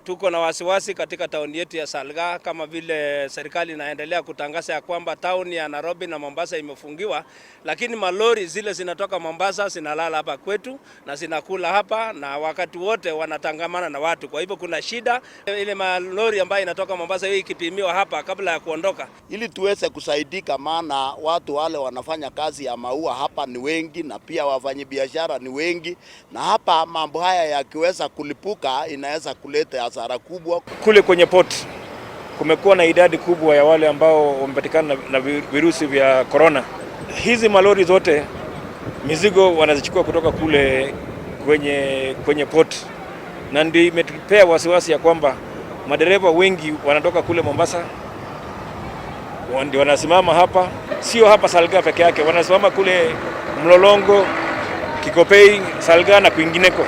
Tuko na wasiwasi katika tauni yetu ya Salgaa, kama vile serikali inaendelea kutangaza ya kwamba tauni ya Nairobi na Mombasa imefungiwa, lakini malori zile zinatoka Mombasa zinalala hapa kwetu na zinakula hapa, na wakati wote wanatangamana na watu. Kwa hivyo kuna shida, ile malori ambayo inatoka Mombasa hiyo ikipimiwa hapa kabla ya kuondoka, ili tuweze kusaidika, maana watu wale wanafanya kazi ya maua hapa ni wengi na pia wafanyabiashara ni wengi, na hapa mambo haya yakiweza kulipuka inaweza kuleta hasara kubwa. Kule kwenye port kumekuwa na idadi kubwa ya wale ambao wamepatikana na virusi vya corona. Hizi malori zote mizigo wanazichukua kutoka kule kwenye port, na ndio imetupea wasiwasi ya kwamba madereva wengi wanatoka kule Mombasa ndio wanasimama hapa, sio hapa Salgaa peke yake, wanasimama kule Mlolongo, Kikopey, Salgaa na kwingineko.